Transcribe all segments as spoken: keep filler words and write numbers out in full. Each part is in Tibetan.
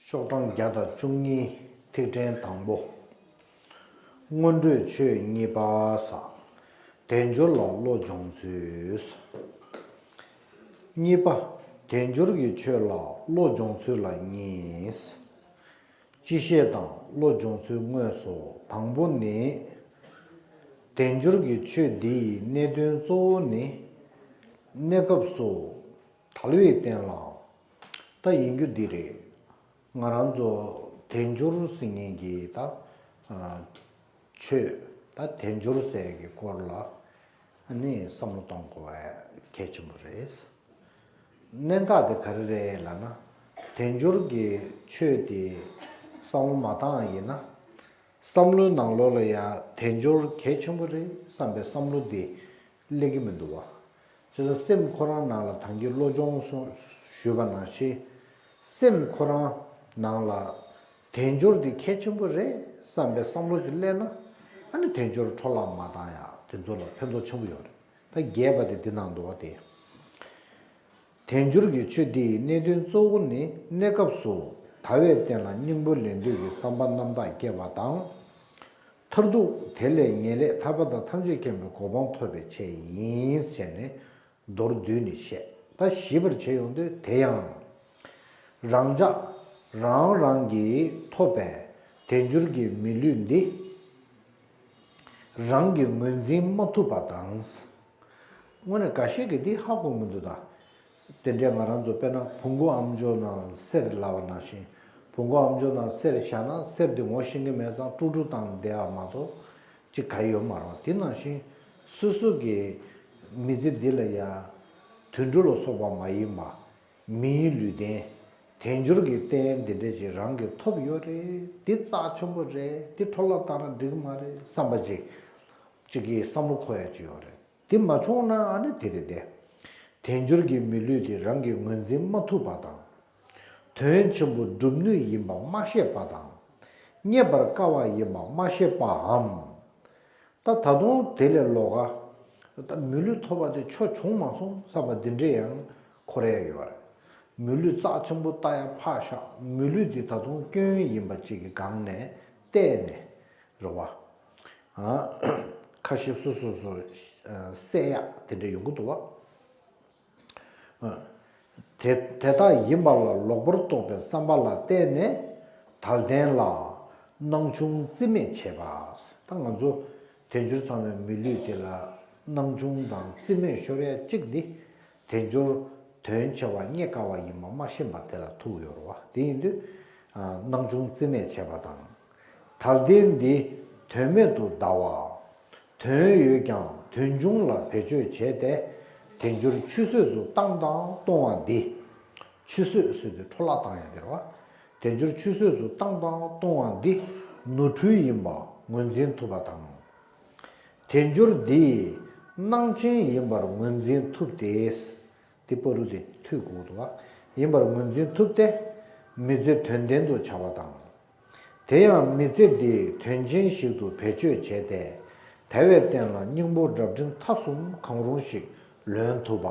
ཤོག་གྲངས་བརྒྱ་དང་བཅུ་གཉིས། ཐིག་ཕྲེང་དང་པོ། སྔོན་འགྲོའི་ཆོས་གཉིས་པ་ས། དལ་འབྱོར་ལ་བློ་སྦྱོང་ཚུལ། གཉིས་པ། དལ་འབྱོར་གྱི་ཆོས་ལ་བློ་སྦྱོང་ཚུལ་ལ་གཉིས། སྤྱི་བཤད་དང་བློ་སྦྱོང་ཚུལ་དངོས་སོ། དང་པོ་ནི། དལ་འབྱོར་གྱི་ཆོས་འདི་ཡི་གནད་དོན་གཙོ་བོ་ནི། གནས་སྐབས་སུ། དལ་བའི་རྟེན་ལ། ད་ཡིན་རྒྱུ་འདི་རེད། ང་རང་ཚོ་དལ་འབྱོར་ཟེར་མཁན་གྱི་ད་ཆོས། ད་དལ་འབྱོར་ཟེར་གྱི་སྐོར་ལ་ནི་བསམ་བློ་གཏོང་དགོས་པ་གལ་ཆེན་པོ་རེད། གནད་འགག་དེ་ག་རེ་རེད་ལབ་ན། དལ་འབྱོར་གྱི་ཆོས་དེ་བསམ་བློ་མ་བཏང་ཡིན་ན། བསམ་བློའི་ནང་ལོགས་ལ་ཡང་དལ་འབྱོར་གལ་ཆེན་པོ་རེད་བསམ་པའི་བསམ་བློ་དེ་སླེབས་ཀྱི་མི་འདུག་བ། བྱས་ཙང་སེམས་ཁོ་རང་ནང་ལ་ད་གིན་བློ་སྦྱོང་གསུངས་ཞུས་པ་ནང་བཞིན། སེམས་ཁོ་རང་ནང་ལ་དལ་འབྱོར་འདི་གལ་ཆེན་པོ་རེད་བསམ་པའི་བསམ་བློ་ཅིག་སླེབས་ན། ཨ་ནི་དལ་འབྱོར་འཕྲོ་བརླག་མ་བཏང་ཡ་དེ་ཚོ་ལ་ཕན་ཐོགས་ཆེན་པོ་ཡོད་རེད། ད་རྒྱས་པ་དེ་འདི་ནང་འདུག་བ་དེ། དལ་འབྱོར་གྱི་ཆོས་འདི་ཡི་གནད་དོན་གཙོ་བོ་ནི་གནས་སྐབས་སུ་དལ་བའི་རྟེན་ལ་སྙིང་པོ་ལེན་འདོད་ཀྱི་བསམ་པ་རྣམ་དག་སྐྱེ་བ་དང་། མཐར་ཐུག་དེ་ལས་ངེས་ལེགས་ཐར་པ་དང་ཐམས་ཅད་མཁྱེན་པའི་གོ་འཕང་ཐོབ་པའི་ཆེད་ཡིན་ཞེས་ནས་མདོར་བསྡུས་ནས་བཤད། ད་ཞིབ་པར་བྱེད་ཡོང་དུས་དེ་ཡང་། རང་ཅག་རང་རང་གིས་ཐོབ་པའི་དལ་འབྱོར་གྱི་མི་ལུས་འདི། རང་གིས་ངོས་འཛིན་མ་ཐུབ་པ་དང་། དངོས་གནས་འགའ་ཤས་ཀྱིས་འདི་ཧ་གོ་མི་འདུག་ད། དེ་འདྲའི་ང་རང་ཚོ་དཔེར་ན་བོང་གུ་ཨ་མཆོག་ནང་གསེར་ལབ་པ་ནང་བཞིན། བོང་གུ་ཨ་མཆོག་ནང་གསེར་བཞག་ན་གསེར་དེ་ངོ་ཤེས་ཀྱི་མེད་ཙང་དཀྲུག་དཀྲུག་བཏང་བསྡད་པ་མ་གཏོགས་ཅིག་ག་ཡོད་མ་རེད། དེ་ནང་བཞིན་སོ་སོ་གི་མི་ཚེ་འདི་ལ་ཡ་དུད་འགྲོ་ལ་སོགས་པ་མ་ཡིན་པ། མིའི་ལུས་རྟེན། དལ་འབྱོར་གྱི་རྟེན་འདི་འདྲ་ཅིག་རང་གིས་ཐོབ་ཡོད་རེད། འདི་རྩ་ཆེན་པོ་རེད། འདི་འཕྲོ་བརླག་བཏང་ན་འགྲིག་གི་མ་རེད་བསམ་པ་ཅིག་ཅིག་གི་བསམ་བློ་འཁོར་ཡ་ཅིག་ཡོད་རེད། འདི་མ་བྱུང་ན་ཨ་ནི་དེ་རེད་དེ། དལ་འབྱོར་གྱི་མི་ལུས་འདི་རང་གིས་ངོས་འཛིན་མ་ཐུབ་པ་དང་། དོན་ཆེན་པོ་སྒྲུབ་ནུས་ཡིན་པ་མ་ཤེས་པ་དང་། རྙེད་པར་དཀའ་བ་ཡིན་པ་མ་ཤེས་པའམ། ད་ད་དུང་དེ་ལས་ལོགས་ཀ་ད་མི་ལུས་ཐོབ་པ་དེ་ཆོ་བྱུང་མ་སོང་བསམ་པ་འདི་འདྲས་ཡང་འཁོར་ཡ་ཡོད་རེད། མི་ལུས་རྩ་ཆེན་པོ་ལྟ་ཡ་ཕར་བཞག་མི་ལུས་འདི་ད་དུང་སྐྱོན་ཡིན་པ་ཅིག་གི་སྒང་ནས་བལྟས་ནས་རེད་བ། ཨ། ཁ་ཤས་སོ་སོ་སོ་བསད་ཡ་དེ་འདྲས་ཡོང་གི་འདུག་བ། དེ་དེ་དག་ཡིན་པ་ལ་ལོག་པར་རྟོག་པའི་བསམ་པ་ལ་བརྟེན་ནས་དལ་རྟེན་ལ་སྣང་ཆུང་རྩིས་མེད་བྱེད་པ། ད་ང་ཚོ་དལ་འབྱོར་ཚང་བའི་མི་ལུས་དེ་ལ་སྣང་ཆུང་དང་རྩིས་མེད་ཤོར་ཡ་གཅིག་འདི་དལ་འབྱོར་དོན་ཆེ་བ་རྙེད་དཀའ་བ་ཡིན་པ་མ་ཤེས་པ་དེ་ལ་ཐུག་ཡོད་རེད་བ། དེ་ཡིན་དུས་སྣང་ཆུང་རྩིས་མེད་བྱེད་པ་དང་། དལ་རྟེན་འདི་དོན་མེད་དུ་བསྡད་པ། དོན་ཡོད་ཀྱང་དོན་ཆུང་ལ་བེད་སྤྱོད་བྱས་ཏེ་དལ་འབྱོར་ཆུད་ཟོས་སུ་བཏང་དང་གཏོང་བ་འདི། ཆུད་ཟོས་ཟེར་དུས་འཕྲོ་བརླག་བཏང་ཡ་དེ་རེད་བ། དལ་འབྱོར་ཆུད་ཟོས་སུ་བཏང་དང་གཏོང་བ་འདི་ནོར་འཁྲུལ་ཡིན་པ་ངོས་འཛིན་ཐུབ་པ་དང་། དལ་འབྱོར་འདི་སྣང་ཆེན་ཡིན་པར་ངོས་འཛིན་ཐུབ་སྟེ། དེ་བར་དུ་དེ་ཐུག་དགོས་འདུག་བ། ཡིན་པར་ངོས་འཛིན་ཐུབ་སྟེ། མི་ཚེ་དོན་ལྡན་དུ་བྱ་བ་དང་། དེ་ཡང་མི་ཚེ་འདི་དོན་ཆེན་ཞིག་ཏུ་བེད་སྤྱོད་བྱས་ཏེ། དལ་བའི་རྟེན་ལ་སྙིང་པོ་འདྲ་འབྲིང་ཐ་གསུམ་གང་རུང་ཞིག་ལོན་ཐུབ་པ།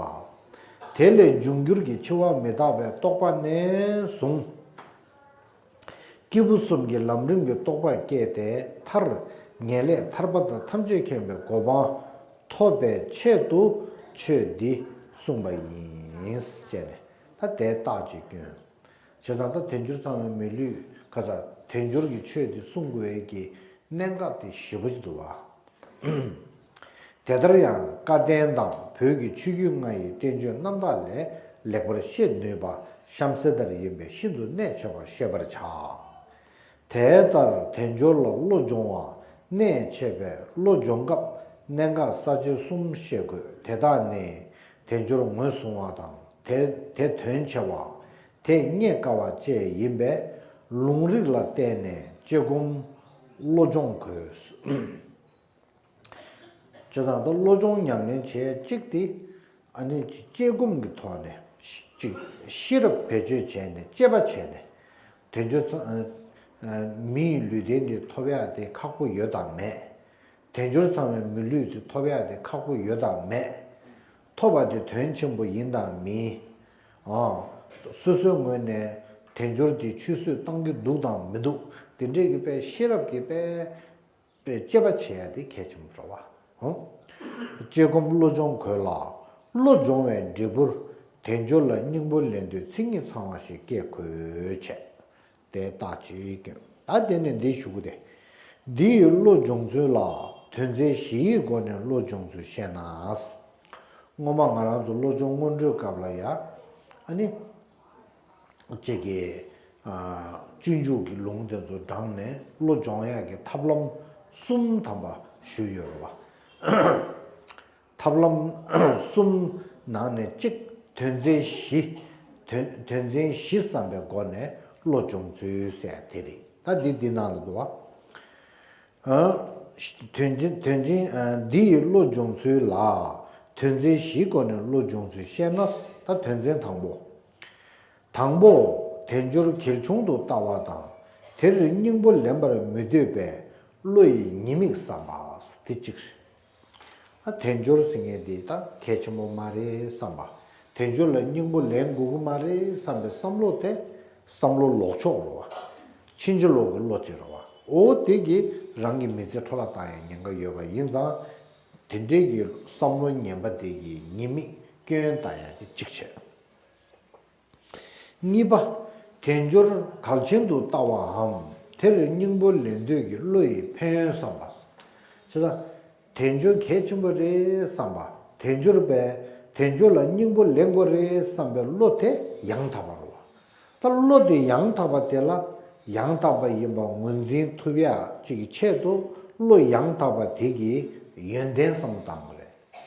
དེ་ལས་འབྱུང་འགྱུར་གྱི་འཆི་བ་མི་རྟག་པའི་རྟོགས་པ་ནས་བཟུང་། སྐྱེས་བུ་གསུམ་གྱི་ལམ་རིམ་གྱི་རྟོགས་པ་སྐྱེས་ཏེ་མཐར་ངེས་ལེགས་ཐར་པ་དང་ཐམས་ཅད་མཁྱེན་པའི་གོ་འཕང་ཐོབ་པའི་ཆེད་དུ་ཆོས་འདི་གསུངས་པ་ཡིན། ཅེས་ནས་ད་དེ་རྟགས་ཀྱི་སྐྱོན། བྱས་ཙང་ད་དལ་འབྱོར་ཚང་བའི་མི་ལུས་ཁ་ཚ་དལ་འབྱོར་གྱི་ཆོས་འདི་གསུང་དགོས་ཀྱི་གནད་འགག་དེ་ཞེ་པོ་ཅིག་འདུག་བ། དེ་ལྟར་ཡང་བཀའ་བསྟན་དང་བོད་ཀྱི་ཆོས་བརྒྱུད་ལྔ་ཡི་བསྟན་བཅོས་རྣམ་དག་ལས་ལེགས་པར་ཤེས་ནུས་པ་གཤམ་གསལ་ལྟར་ཡིན་པས་ཤིན་ཏུ་གནད་ཆེ་བར་ཤེས་པར་བྱ། དེ་ལྟར་དལ་འབྱོར་ལ་བློ་སྦྱོང་བ་གནད་ཆེ་བས་བློ་སྦྱོང་སྐབས་གནད་འགག་ས་བཅད་གསུམ་ཤེས་དགོས། དེ་དག་ནི་དལ་འབྱོར་ངོས་བཟུང་བ་དང་དེ་དེ་དོན་ཆེ་བ། དེ་རྙེད་དཀའ་བ་བཅས་ཡིན་པས་ལུང་རིགས་ལ་བརྟེན་ནས་དཔྱད་སྒོམ་བློ་སྦྱོང་དགོས། བྱས་ཙང་ད་བློ་སྦྱོང་ཉམས་ལེན་བྱེད་ཡ་གཅིག་དེ་ཨ་ནི་དཔྱད་སྒོམ་གྱི་ཐོག་ནས་ཅིག་ཤེས་རབ་བེད་སྤྱོད་བྱས་ནས་དཔྱད་པ་བྱས་ནས་དལ་འབྱོར་ཚང་མིའི་ལུས་རྟེན་འདི་ཐོབ་ཡ་དེ་ཁག་པོ་ཡོད་དམ་མེད། དལ་འབྱོར་ཚང་བའི་མི་ལུས་དེ་ཐོབ་ཡག་དེ་ཁག་པོ་ཡོད་དམ་མེད། ཐོབ་པ་དེ་དོན་ཆེན་པོ་ཡིན་དམ་མིན། ཨང་། སོ་སོའི་ངོས་ནས་ དལ་འབྱོར་དེ་ཆུད་ཟོས་བཏང་གི་འདུག་དང་མི་འདུག་དེ་འདྲས་ཀྱི་དཔེ་ཤེས་རབ་ཀྱི་དཔེ་དཔེ་དཔྱད་པ་བྱེད་ཡ་དེ་གལ་ཆེན་པོ་རེད་བ། ཧུང་། དཔྱད་སྒོམ་བློ་སྦྱོང་དགོས་ལ། བློ་སྦྱོང་བའི་འབྲས་བུར་དལ་འབྱོར་ལ་སྙིང་པོ་ལེན་འདོད་མཚན་ཉིད་ཚང་བ་ཞིག་སྐྱེ་དགོས་བྱས། དེ་རྟགས་ཅིག་སྐྱོན། ད་དེ་ནས་འདི་ཞུ་གི་དེ། འདི་ཡི་བློ་སྦྱོང་ཚུལ་ལ་དོན་ཚན་བཞི་ཡི་སྒོ་ནས་བློ་སྦྱོང་ཚུལ་བཤད་ན། སྔོན་མ་ང་རང་ཚོ་བློ་སྦྱོང་སྔོན་འགྲོའི་སྐབས་ལ་ཡ། ཨ་ནི། གཅིག་གི། ཨ། སྤྱོད་འཇུག་གི་ལུང་དེ་ཚོ་དྲངས་ནས་བློ་སྦྱོང་ཡག་གི་ཐབས་ལམ་གསུམ་ཐམ་པ་ཞུས་ཡོད་རེད་བ། ཐབས་ལམ་གསུམ་ནང་ནས་གཅིག་དོན་ཚན་བཞི། དོན་དོན་ཚན་བཞི་བསམ་པའི་སྒོ་ནས་བློ་སྦྱོང་ཚུལ་ཟེར་དེ་རེད། ད་འདི་འདི་ནང་ལ་འདུག་བ། ཨ། དོན་ཚན་དོན་ཚན་ཨ། འདི་ཡི་བློ་སྦྱོང་ཚུལ་ལ་དོན་ཚན་བཞིའི་སྒོ་ནས་བློ་སྦྱོང་ཚུལ་བཤད་ན། ད་དོན་ཚན་དང་པོ། དང་པོ། དལ་འབྱོར་གལ་ཆུང་དུ་ལྟ་བ་དང་། དེར་སྙིང་པོ་ལེན་པར་མི་འདོད་པའི་བློ་ཡི་ཉེས་དམིགས་བསམ་པ། དེ་གཅིག་རེད། ད་དལ་འབྱོར་ཟེར་མཁན་དེ་ད་གལ་ཆེན་པོ་མ་རེད་བསམ་པ། དལ་འབྱོར་ལ་སྙིང་པོ་ལེན་དགོས་ཀྱི་མ་རེད་བསམ་པའི་བསམ་བློ་དེ་བསམ་བློ་ལོག་ཕྱོགས་རེད་བ། ཕྱིན་ཅི་ལོག་གི་བློ་ཅིག་རེད་བ། འོ་དེ་གིས་རང་གི་མི་ཚེ་འཕྲོ་བརླག་བཏང་ཡ་ཉེན་ཁ་ཡོད་པ་ཡིན་ཙང་། དེ་འདྲའི་གི་བསམ་བློ་ངན་པ་དེ་གི་ཉེས་དམིགས་སྐྱོན་བཏང་ཡ་དེ་གཅིག་བྱས། གཉིས་པ། དལ་འབྱོར་གལ་ཆེན་དུ་ལྟ་བའམ་དེར་སྙིང་པོ་ལེན་འདོད་ཀྱི་བློ་ཡི་ཕན་ཡོན་བསམ་པ། བྱས་ཙང་། དལ་འབྱོར་གལ་ཆེན་པོ་རེད་བསམ་པ། དལ་འབྱོར་པས་དལ་འབྱོར་ལ་སྙིང་པོ་ལེན་དགོས་རེད་བསམ་པའི་བློ་དེ་ཡང་དག་པ་རེད་བ། ད་བློ་དེ་ཡང་དག་པ་དེ་ལ་ཡང་དག་པ་ཡིན་པ་ངོས་འཛིན་ཐུབ་ཡ་གཅིག་གི་ཆེད་དུ་བློ་ཡང་དག་པ་དེ་གི་ཡོན་ཏན་བསམ་བློ་བཏང་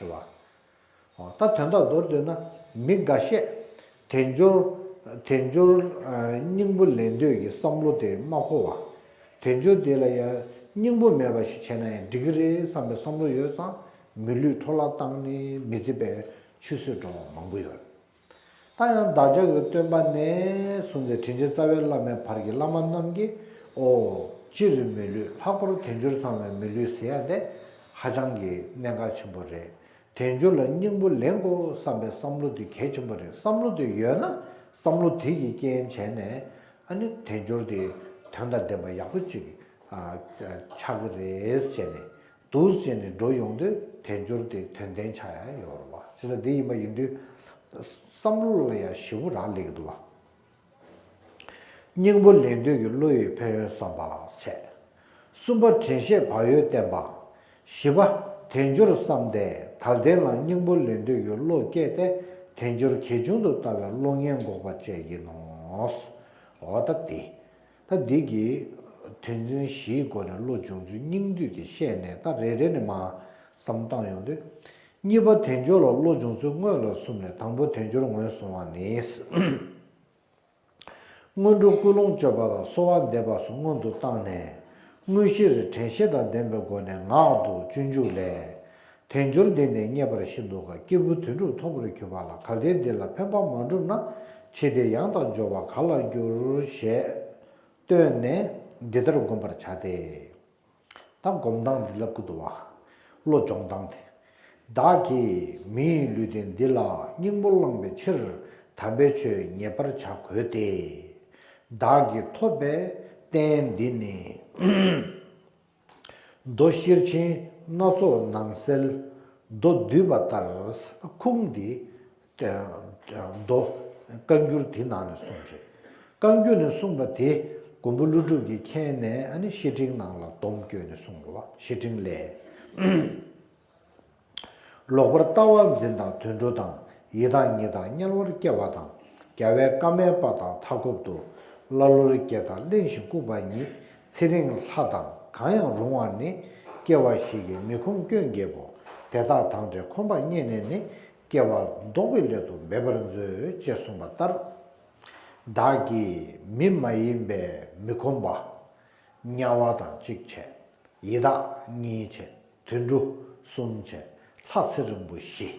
དགོས་རེད། རེད་བ། ད་དོན་དག་མདོར་བསྡུས་ན། མི་འགའ་ཤས་དལ་འབྱོར། དལ་འབྱོར་སྙིང་པོ་ལེན་འདོད་ཀྱི་བསམ་བློ་དེ་མ་འཁོར་བ། དལ་འབྱོར་དེ་ལ་ཡང་སྙིང་པོ་མེད་པ་ཞིག་བྱས་ན་ཡང་འགྲིག་གི་རེད་བསམ་པའི་བསམ་བློ་ཡོད་ཙང་། མི་ལུས་འཕྲོ་བརླག་བཏང་ནས་མི་ཚེ་བའི་ཆུད་ཟོས་འགྲོ་བ་མང་པོ་ཡོད། ད་ཡང་བདག་ཅག་གི་སྟོན་པ་ནས་བཟུང་སྟེ་དྲིན་ཅན་རྩ་བའི་བླ་མའི་བར་གྱི་བླ་མ་རྣམས་ཀྱིས། ཨོ། སྤྱིར་མི་ལུས་ལྷག་པར་དལ་འབྱོར་ཚང་བའི་མི་ལུས་ཟེར་ཡ་དེ་ཧ་ཅང་གི་གནད་འགག་ཆེན་པོ་རེད། དལ་འབྱོར་ལ་སྙིང་པོ་ལེན་དགོས་བསམ་པའི་བསམ་བློ་དེ་གལ་ཆེན་པོ་རེད། བསམ་བློ་དེ་ཡོད་ན་བསམ་བློ་དེ་གི་རྐྱེན་བྱས་ནས། ཨ་ནི་དལ་འབྱོར་དེ་དོན་དང་ལྡན་པ་ཡག་པོ་ཅིག་ཨ། ཆགས་ཀྱི་རེད་ཟེར་ནས། འདུག་ཟེར་ནས་འགྲོ་ཡོང་དུས་དལ་འབྱོར་དེ་དོན་ལྡན་ཆགས་ཡ་ཡོད་རེད་བ། བྱས་ཙང་དེ་ཡིན་པ་ཡིན་དུས། བསམ་བློ་ལ་ཡ་ཞེ་པོ་རག་ལས་ཀྱི་འདུག་བ། སྙིང་པོ་ལེན་འདོད་ཀྱི་བློ་ཡི་ཕན་ཡོན་བསམ་པ་བྱས། གསུམ་པ། དྲན་ཤེས་བག་ཡོད་བསྟེན་པ། བཞི་པ། དལ་འབྱོར་བསམ་སྟེ་དལ་བརྟན་ལ་སྙིང་པོ་ལེན་འདོད་ཀྱི་བློ་སྐྱེས་ཏེ། དལ་འབྱོར་གལ་ཆུང་དུ་ལྟ་བའི་བློ་ངན་འགོག་པ་བཅས་ཡིན་ནོ། འོ་ད་དེ། ད་འདི་གི་དོན་ཚན་བཞིའི་སྒོ་ནས་བློ་སྦྱོང་ཚུལ་སྙིང་བསྡུས་དེ་བཤད་ནས། ད་རེ་རེ་ནས་མར་བསམ་བཏང་ཡོང་དུས། གཉིས་པ། དལ་འབྱོར་ལ་བློ་སྦྱོང་ཚུལ་སྔོན་ལ་གསུམ་ལས། དང་པོ་དལ་འབྱོར་ངོས་བཟུང་བ་ནི། སྔོན་འགྲོ་ཀུན་སློང་བཅོས་པ་དང་གསོལ་བ་འདེབས་པ་སོགས་སྔོན་དུ་བཏང་ནས། དངོས་གཞིར་དྲན་ཤེས་དང་ལྡན་པའི་སྒོ་ནས་ངག་ཏུ་སྤྱོད་འཇུག་ལས། དལ་འབྱོར་འདི་ནི་རྙེད་པར་ཤིན་ཏུ་དཀའ། སྐྱེས་བུ་དོན་གྲུབ་ཐོབ་པར་གྱུར་པ་ལ། གལ་ཏེ་འདི་ལ་ཕན་པ་མ་བསྒྲུབས་ན། ཕྱིས་དེ་ཡང་དག་འབྱོར་བ་ག་ལ་འགྱུར། ཞེས་བསྟོད་ནས་འདི་ལྟར་བསྒོམ་པར་བྱ་སྟེ། ད་སྒོམ་སྟངས་འདི་ལབ་ཀྱི་འདུག་བ། བློ་སྦྱོང་སྟངས་དེ། བདག་གིས་མི་ཡི་ལུས་རྟེན་འདི་ལ་སྙིང་པོ་བླངས་པའི་ཕྱིར། དམ་པའི་ཆོས་ཉེས་པར་བྱ་དགོས་ཏེ། བདག་གིས་ཐོབ་པའི་རྟེན་འདི་ནི། མདོ་ཤེར་ཕྱིན་སྣ་ཚོགས་ནང་གསལ་མདོ་བསྡུས་པ་ལྟར། ཁུངས་འདི་མདོ་བཀའ་འགྱུར་དེ་ནང་ནས་གསུངས་རེད། བཀའ་འགྱུར་ནས་གསུངས་པ་དེ་མགོན་པོ་ཀླུ་སྒྲུབ་ཀྱིས་མཁྱེན་ནས། ཨ་ནི་བཤེས་སྤྲིང་ནང་ལ་སྡོམ་བཀོད་ནས་གསུངས་རེད་བ། བཤེས་སྤྲིང་ལས། ལོག་པར་ལྟ་བ་འཛིན་དང་དུད་འགྲོ་དང་། ཡི་དྭགས་ཉིད་དང་དམྱལ་བར་སྐྱེ་བ་དང་། རྒྱལ་བའི་བཀའ་མའི་པ་དང་མཐའ་འཁོབ་ཏུ། ཀླ་ཀློར་སྐྱེ་དང་གླེན་ཞིང་ལྐུགས་པ་ཉིད། ཚེ་རིང་ལྷ་དང་གང་ཡང་རུང་བ་ནི། སྐྱེ་བ་བཞི་གི་མི་ཁོམ་སྐྱོན་བརྒྱད་པོ། དེ་དག་དང་བྲལ་ཁོམ་པ་རྙེད་ནས་ནི། སྐྱེ་བ་ལྡོག་པའི་སླད་དུ་འབད་པར་མཛོད། ཅེས་གསུངས་པ་ལྟར། བདག་གིས་མི་མ་ཡིན་པའི་མི་ཁོམ་པ། དམྱལ་བ་དང་གཅིག་བྱས། ཡི་དྭགས་གཉིས་བྱས། དུད་འགྲོ་གསུམ་བྱས། ལྷ་ཚེ་རིང་པོ་བཞི།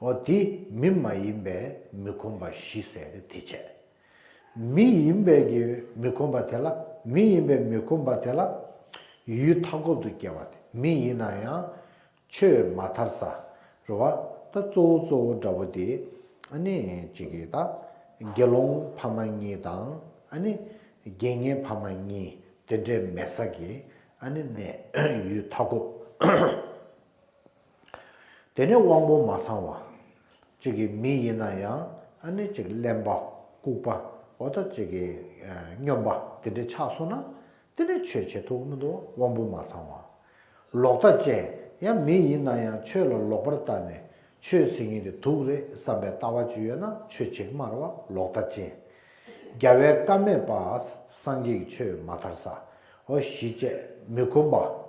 འོ་དེ་མི་མ་ཡིན་པའི་མི་ཁོམ་པ་བཞི་ཟེར་ཏེ་དེ་བྱས། མི་ཡིན་པའི་གི་མི་ཁོམ་པ་དེ་ལ། མི་ཡིན་པའི་མི་ཁོམ་པ་དེ་ལ། ཡུལ་མཐའ་འཁོབ་ཏུ་སྐྱེ་བ་དེ། མི་ཡིན་ན་ཡང་ཆོས་མ་ཐར་ས་རེད་བ། ད་གཙོ་བོ་གཙོ་བོ་འདྲ་བོ་དེ། ཨ་ནི་གཅིག་གིས་ད་དགེ་སློང་ཕ་མ་གཉིས་དང་ ཨ་ནི་རྒས་ངན་ཕ་མ་གཉིས་དེ་འདྲའི་མེད་ས་གི་ཨ་ནི་གནས་ཡུལ་མཐའ་འཁོབ། དེ་ནས་དབང་པོ་མ་ཚང་བ། གཅིག་གི་མི་ཡིན་ན་ཡང་ཨ་ནི་གཅིག་གླེན་པ་ལྐུགས་པ་འོ་ད་གཅིག་གི་སྨྱོན་པ་དེ་འདྲ་ཆགས་སོང་ན་དེ་ནས་ཆོས་བྱེད་ཐུབ་མི་འདུག་དབང་པོ་མ་ཚང་བ། ལོག་ལྟ་ཅན་ཡང་མི་ཡིན་ན་ཡང་ཆོས་ལ་ལོག་པར་ལྟ་ནས་ཆོས་ཟེར་མཁན་དེ་དུག་རེད་བསམ་པའི་ལྟ་བ་ཅིག་ཡོད་ན་ཆོས་བྱེད་ཀྱི་མ་རེད་བ་ལོག་ལྟ་ཅན། རྒྱལ་བའི་བཀའ་མེད་པ། སངས་རྒྱས་ཀྱི་ཆོས་མ་མཐར་ས། འོ་ཞི་བྱེད་མི་ཁོམ་པ།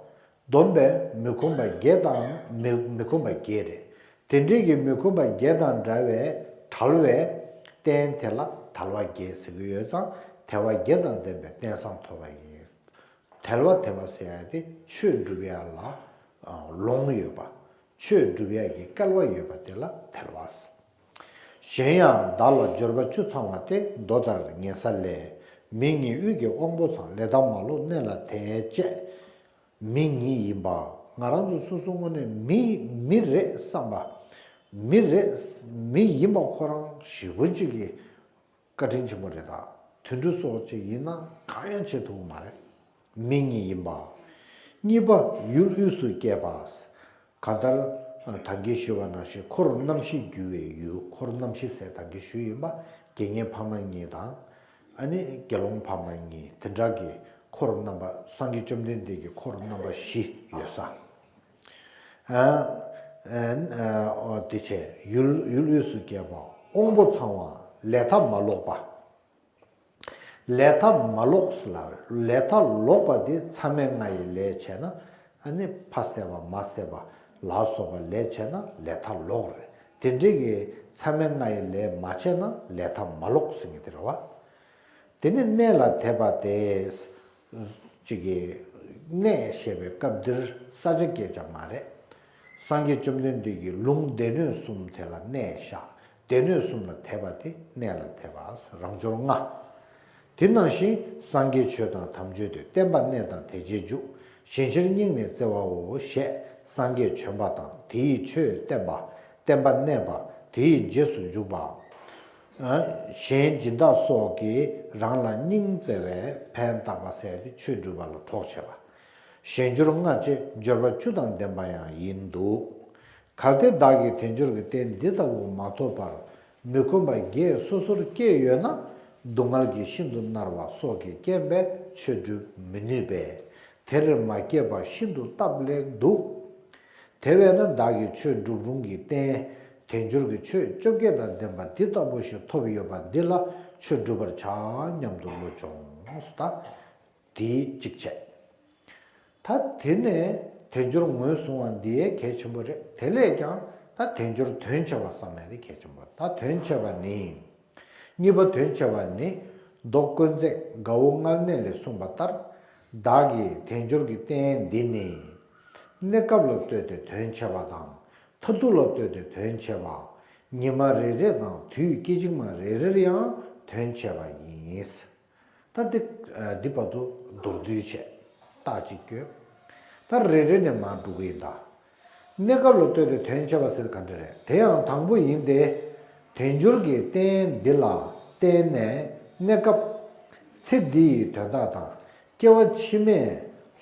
སྡོམ་པས་མི་ཁོམ་པ་བརྒྱད་དང་མི་མི་ཁོམ་པ་བརྒྱད་རེད། དེ་འདྲའི་གི་མི་ཁོམ་པ་བརྒྱད་དང་བྲལ་བའི་བྲལ་བའི་རྟེན་དེ་ལ་དལ་བ་བརྒྱད་ཟེར་གྱི་ཡོད་ཙང་དལ་བ་བརྒྱད་དང་ལྡན་པའི་རྟེན་བཟང་ཐོབ་པ་ཡིན། དལ་བ་དལ་བ་ཟེར་ཡ་དེ་ཆོས་སྒྲུབ་ཡ་ལ་ལོང་ཡོད་པ། ཆོས་སྒྲུབ་ཡ་གི་སྐལ་བ་ཡོད་པ་དེ་ལ་དལ་བ་ཟེར། གཞན་ཡང་བདག་ལ་འབྱོར་པ་བཅུ་ཚང་བ་སྟེ། མདོ་ལྟར་ངེས་ས་ལས། མིང་ཉིད་དབུས་ཀྱི་དབང་པོ་ཚང་། ལས་དང་མ་ལོག་གནས་ལ་དད་བཅས། མི་ཉིད་ཡིན་པ། ང་རང་ཚོ་སོ་སོ་དངོས་གནས་མི་མི་རེད་བསམ་པ། མི་རེད། མི་ཡིན་པ་ཁོ་རང་ཞེ་པོ་ཅིག་གི་བཀའ་དྲིན་ཆེན་པོ་རེད་ད། དུད་འགྲོ་སོགས་ཅིག་ཡིན་ན་གང་ཡང་བྱེད་ཐུབ་མ་རེད། མི་ཉིད་ཡིན་པ། གཉིས་པ་ཡུལ་དབུས་སུ་སྐྱེས་པ། གང་ལྟར་ད་གིན་ཞུས་པ་ནང་བཞིན་འཁོར་རྣམ་བཞི་རྒྱུ་བའི་ཡུལ། འཁོར་རྣམ་བཞི་ཟེར་ད་གིན་ཞུས་ཡིན་པ། དགེ་བསྙེན་ཕ་མ་གཉིས་དང་། ཨ་ནི་དགེ་སློང་ཕ་མ་གཉིས་དེ་འདྲ་གི་འཁོར་རྣམ་པ་སངས་རྒྱས་བཅོམ་ལྡན་འདས་ཀྱི་འཁོར་རྣམ་པ་བཞི་ཡོད་ས། ཨ་ཨ་ཨ་དེ་བྱས་ཡུལ་ཡུལ་དབུས་སུ་སྐྱེས་པ། དབང་པོ་ཚང་བ། ལས་མཐའ་མ་ལོག་པ། ལས་མཐའ་མ་ལོག་ཟེར་ལ་ལས་མཐའ་ལོག་པ་དེ་མཚམས་མེད་ལྔ་ཡི་ལས་བྱས་ན་ཨ་ནི་ཕ་བསད་པ་མ་བསད་པ་ལ་སོགས་པ་ལས་བྱས་ན་ལས་མཐའ་ལོག་རེད། དེ་འདྲའི་གི་མཚམས་མེད་ལྔ་ཡི་ལས་མ་བྱས་ན་ལས་མཐའ་མ་ལོག་ཟེར་གྱི་དེ་རེད་བ། དེ་ནི་གནས་ལ་དད་པ་སྟེ། གཅིག་གིས་གནས་ཞེས་པའི་སྐབས་འདིར་ས་ཆ་སྐད་ཆ་མ་རེད། སངས་རྒྱས་བཅོམ་ལྡན་འདས་ཀྱི་ལུང་སྡེ་སྣོད་གསུམ་དེ་ལ་གནས་བཞག་སྡེ་སྣོད་གསུམ་ལ་དད་པ་སྟེ་གནས་ལ་དད་པ་རང་འབྱོར་ལྔ། དེ་ནང་བཞིན་སངས་རྒྱས་ཆོས་དང་དམ་ཆོས་ཏེ། བསྟན་པ་གནས་དང་དད་ཅེས་འཇུག་གཞན་ཕྱིར་སྙིང་ནས་བརྩེ་བའོ་ཞེས་སངས་རྒྱས་བྱོན་པ་དང་དེ་ཡི་ཆོས་བསྟན་པ། བསྟན་པ་གནས་པ། དེ་ཡི་རྗེས་སུ་འཇུག་པ། གཞན་སྦྱིན་བདག་སོགས་ཀྱིས་རང་ལ་སྙིང་བརྩེ་བས་ཕན་བཏགས་པ་ཟེར་ཏེ་ཆོས་སྒྲུབ་པ་ལ་གྲོགས་བྱེད་པ། གཞན་འབྱོར་ལྔ་བཅས་འབྱོར་པ་བཅུ་དང་ལྡན་པ་ཡང་ཡིན་འདུག་གལ་ཏེ་བདག་གིས་དལ་འབྱོར་གྱི་རྟེན་འདི་ལྟ་བུ་མ་ཐོབ་པར་མི་ཁོམ་པ་བརྒྱད་སོ་སོར་སྐྱེས་ཡོད་ན་སྡུག་བསྔལ་གྱིས་ཤིན་ཏུ་མནར་བ་སོགས་ཀྱི་རྐྱེན་པས་ཆོས་སྒྲུབ་མི་ནུས་པས་དེར་མ་སྐྱེས་པ་ཤིན་ཏུ་སྟབས་ལེགས་འདུག་དེ་བས་ན་བདག་གིས་ཆོས་སྒྲུབ་རུང་གི་རྟེན་དལ་འབྱོར་གྱི་ཆོས་བཅོ་བརྒྱད་དང་ལྡན་པ་འདི་ལྟ་བུ་ཞིག་ཐོབ་ཡོད་པ་འདི་ལ་ཆོས་སྒྲུབ་པར་བྱ་སྙམ་དུ་བློ་སྦྱོང་ཟེར། ད་དེའི་གཅིག་བྱས། ད་དེ་ནས་དལ་འབྱོར་ངོས་བཟུང་བ་འདི་གལ་ཆེན་པོ་རེད། དེ་ལས་ཀྱང་ད་དལ་འབྱོར་དོན་ཆེ་བ་བསམ་ཡ་དེ་གལ་ཆེན་པོ་རེད། ད་དོན་ཆེ་བ་ནི། གཉིས་པ་དོན་ཆེ་བ་ནི། མདོ་དཀོན་བརྩེགས་དགའ་བོ་མངལ་གནས་ལས་གསུངས་པ་ལྟར། བདག་གིས་དལ་འབྱོར་གྱི་རྟེན་འདི་ནི། གནས་སྐབས་ལ་ལྟོས་ཏེ་དོན་ཆེ་བ་དང་། མཐར་ཐུག་ལ་ལྟོས་ཏེ་དོན་ཆེ་བ། ཉི་མ་རེ་རེ་དང་དུས་སྐད་ཅིག་མ་རེ་རེར་ཡང་དོན་ཆེ་བ་ཡིན། ད་འདི་འདི་བར་དུ་མདོར་བསྡུས་བྱས་རྟགས་གཅིག་བསྐྱོན། ད་རེ་རེ་ནས་མར་འགྲོ་གི་ཡིན་ད། གནས་སྐབས་ལ་ལྟོས་ཏེ་དོན་ཆེ་བ་ཟེར་ག་འདྲ་རེད། དེ་ཡང་དང་པོ་ཡིན་ཏེ། དལ་འབྱོར་གྱི་རྟེན་འདི་ལ་བརྟེན་ནས་གནས་སྐབས་ཚེ་འདི་ཡི་དོན་དག་དང་སྐྱེ་བ་ཕྱི་མའི་